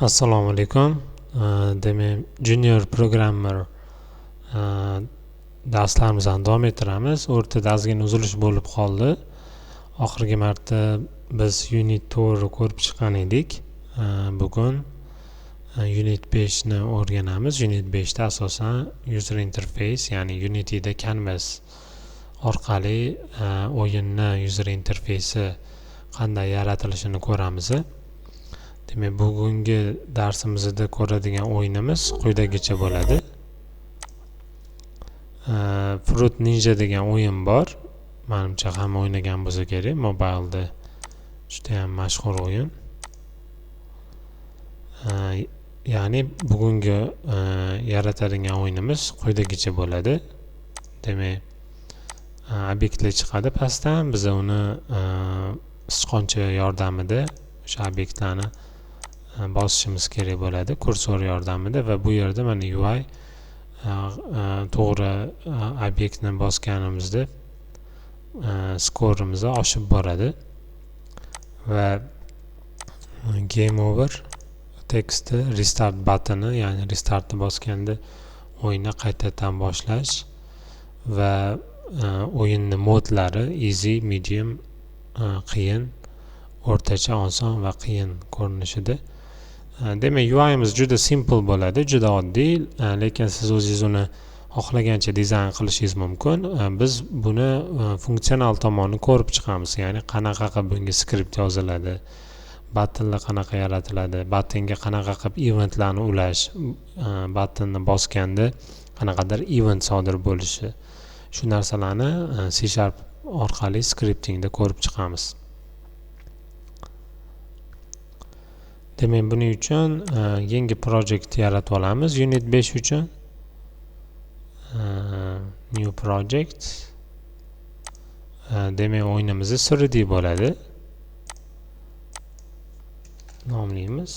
Assalomu alaykum. Demak, junior programmer darslarimizni davom ettiramiz. O'rtada ozgina uzilish bo'lib qoldi. Oxirgi marta biz Unit 4 ko'rib chiqqan edik. Bugun Unit 5 ni o'rganamiz. Unit 5 da asosan user interface, ya'ni Unity'da canvas orqali o'yinni user interfeysi qanday yaratilishini ko'ramiz. Demak, bugungi darsimizda ko'radigan o'yinimiz quyidagicha bo'ladi. Fruit Ninja degan o'yin bor. Menimcha hamma o'ynagan bo'lsa kerak, mobilda juda ham mashhur o'yin. Ya'ni bugungi yaratadigan o'yinimiz quyidagicha bo'ladi. Demak, obyektlar chiqadi pastdan, biz uni sichqoncha yordamida o'sha obyektlarni bosishimiz kerak bo'ladi, kursor yordamida, va bu yerda mana UI to'g'ri obyektni bosganimizda skorimiz oshib boradi va game over teksti, restart buttoni, ya'ni restartni bosganda o'yinni qaytadan boshlash va o'yinni modlari easy, medium, qiyin, o'rtacha, oson va qiyin ko'rinishida. Demak, UI'miz juda simple bo'ladi, juda oddiy, lekin siz o'zingiz uni xohlagancha dizayn qilishingiz mumkin. Biz buni funksional tomonini ko'rib chiqamiz, ya'ni qanaqa qilib bunga skript yoziladi, buttonlar qanaqa yaratiladi, buttonga qanaqa qilib eventlarni ulash, buttonni bosganda qanaqadir event sodir bo'lishi. Shu narsalarni C# orqali scriptingda ko'rib chiqamiz. Demak, buning uchun yangi project yaratib olamiz Unit 5 uchun. New project. Demak, o'yinimiz 3D bo'ladi. Nomlaymiz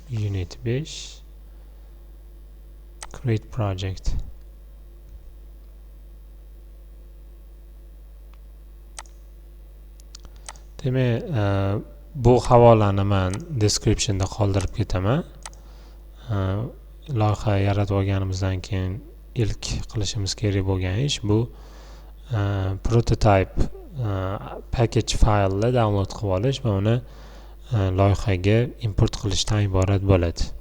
Unit 5, create project. Demak, bu havolani men descriptionda qoldirib ketaman. Loyiha yaratib olganimizdan keyin ilk qilishimiz kerak bo'lgan ish bu prototype package faylni download qilib olish va uni loyihaga import qilishdan iborat bo'ladi.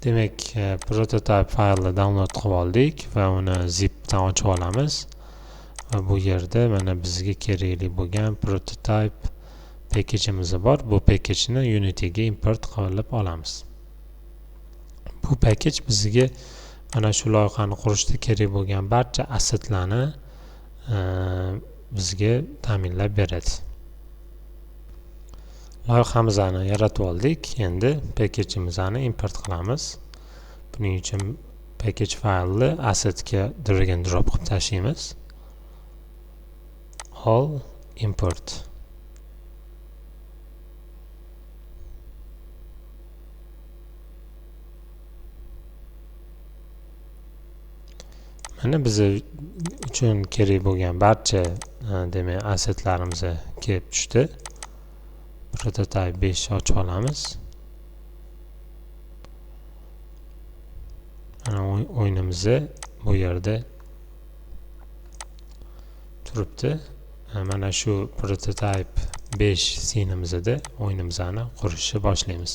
Demak, prototype faylni download qilib oldik va uni zipdan ochib olamiz. Va bu yerda mana bizga kerakli bo'lgan prototype package'imiz bor. Bu package'ni Unity'ga import qilib olamiz. Bu package bizga mana shu loyihani qurishda kerak bo'lgan barcha assetlarni bizga ta'minlab beradi. Loyihamizni yaratib oldik. Endi package'imizni import qilamiz. Buning uchun package faylni assetga drag and drop qilib tashlaymiz. All import. Mana biz uchun kerak bo'lgan barcha demak assetlarimiz kelib tushdi. Prototype 5 ochib olamiz. Mana o'yinimizni bu yerda turibdi. Mana shu prototype 5 scenamizda o'yinimizni qurishni boshlaymiz.